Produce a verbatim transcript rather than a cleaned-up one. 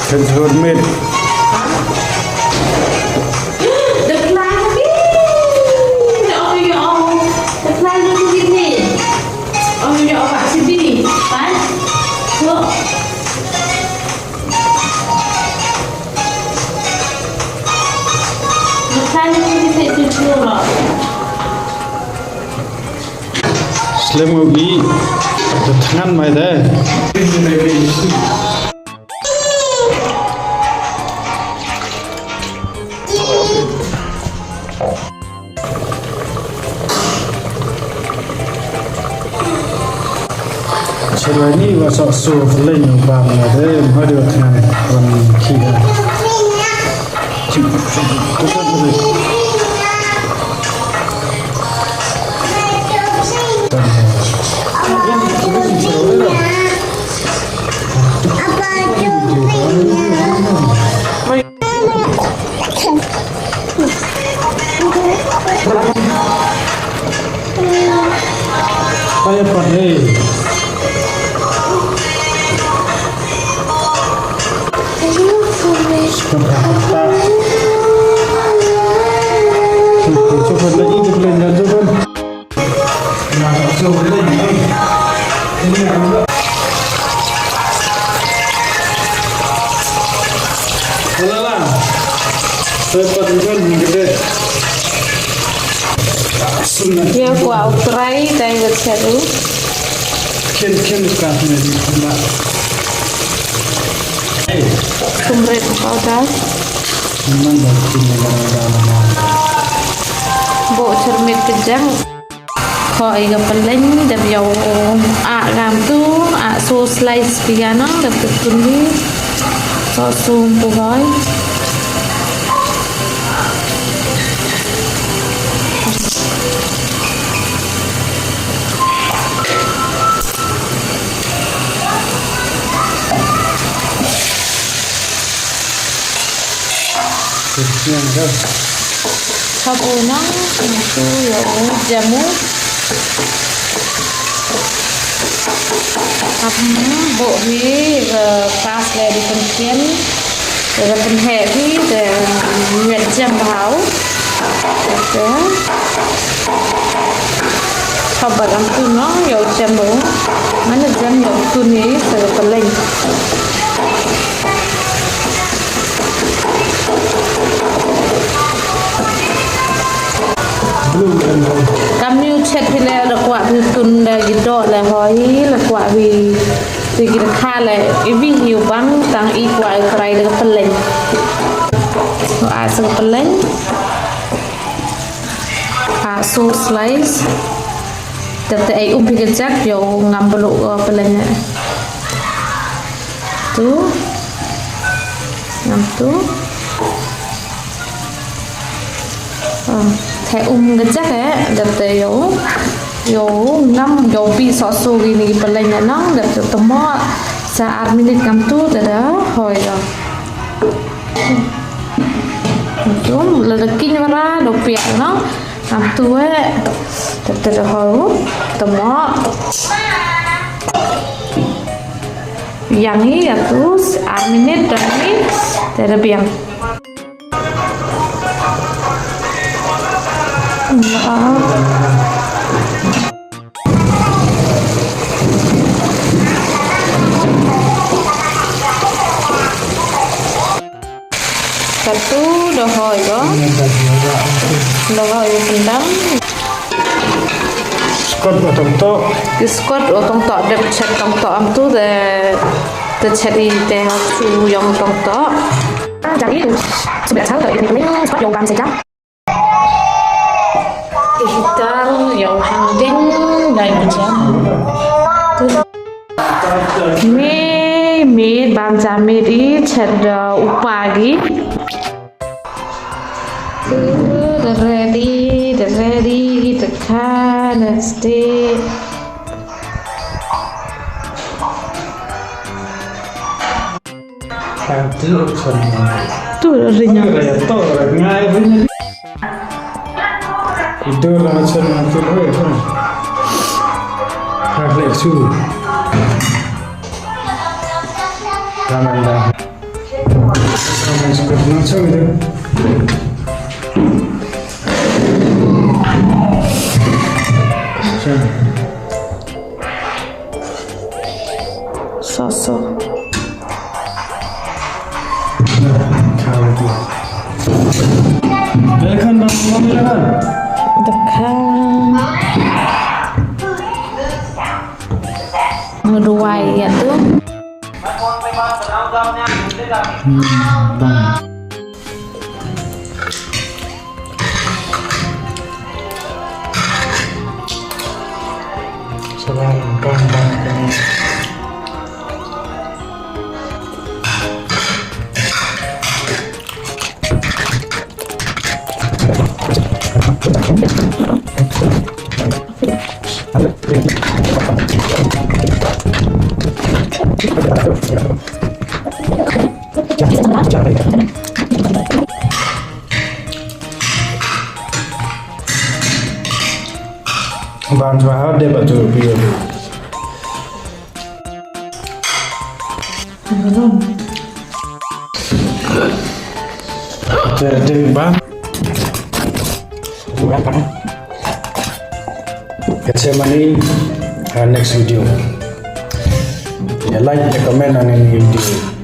Kan jhur mit. The fly, the fly, the fly, the fly. Oh, you know, what to do? Fine. Look. Slem ngu i, da thngan mai de. Chirwai ni wa sok su leng bam na de, ma de thngan wan ki da. Kaya pat, eh. Sekarang tak. Cuba lagi, cuba lagi, cuba. Wala la. Saya pat ngan ni gede. Ya, kwah u try, try ka cheru. Ken, ken ka ni, ken ba. Turmeric powder. Memang dah ken ni, dah, dah, dah. Bo turmeric ka jang. Kho i ka pyllein, dep yow, ah, kamtu, ah, so slice phi ka nong, dep tun phi, so sum pu hoi. Chop u nong, tu yow jem u. Ap bo hi, eh, pas le di pynkiem. Te da pynheh phi, te miat jem bha u. Te. Chop bha kamtu nong, yow jem u. Mane jem yow tun i, sa ka pyllein. Kamni u chet phi le, da kwah phi tun da ki doh le hoi, da kwah phi Te ki da kha le, i wi hi u bang, tang i kwah i try da ka pyllein. Wa sa ka pyllein. Ah, so slice. Te te ai um phi ka jak, yow ngam bulu, uh, pyllein ne. Tu. Ngam tu. Ah, te um ka jak eh, dep te yow, yow ngam, yow pi so so ki ni ki pyllein na nong, dep te tymmo, sa ar minit ngam tu, te da hoi yow. Tu, la da kin wara, do piak nong, ngam tu eh, dep te da hoi, tymmo. Yang i, ya tu, ar minit, da ni, te da biang. Katu da hoi ko. Da hoi ko pyndam. Skot o tongtoh. Ki skot o tongtoh, dep chet tongtoh am tu de, te chet i te ha chu yong tongtoh. Ah, jadi tu. Sebelah sana tu, ini kami skot yong bam sejam. Te hitar yong hang ding dai jam. Me, me, bam jam me di, chet da u pa ki. They're ready, they're ready, the car, let's stay. Tu ri nya. Itu lah macam tu, eh, kan. Hak lek su. Ramanda. Sasa. Lekan, bang, bang, lekan. Lekan. Ngeduai ya tu. Hmm, bang. Sabar, bang, bang, bang. Ban chwa ha de ba tu pi. Te, te, ba. Kachem mani, uh, next video. Ya like, ya comment, and then video.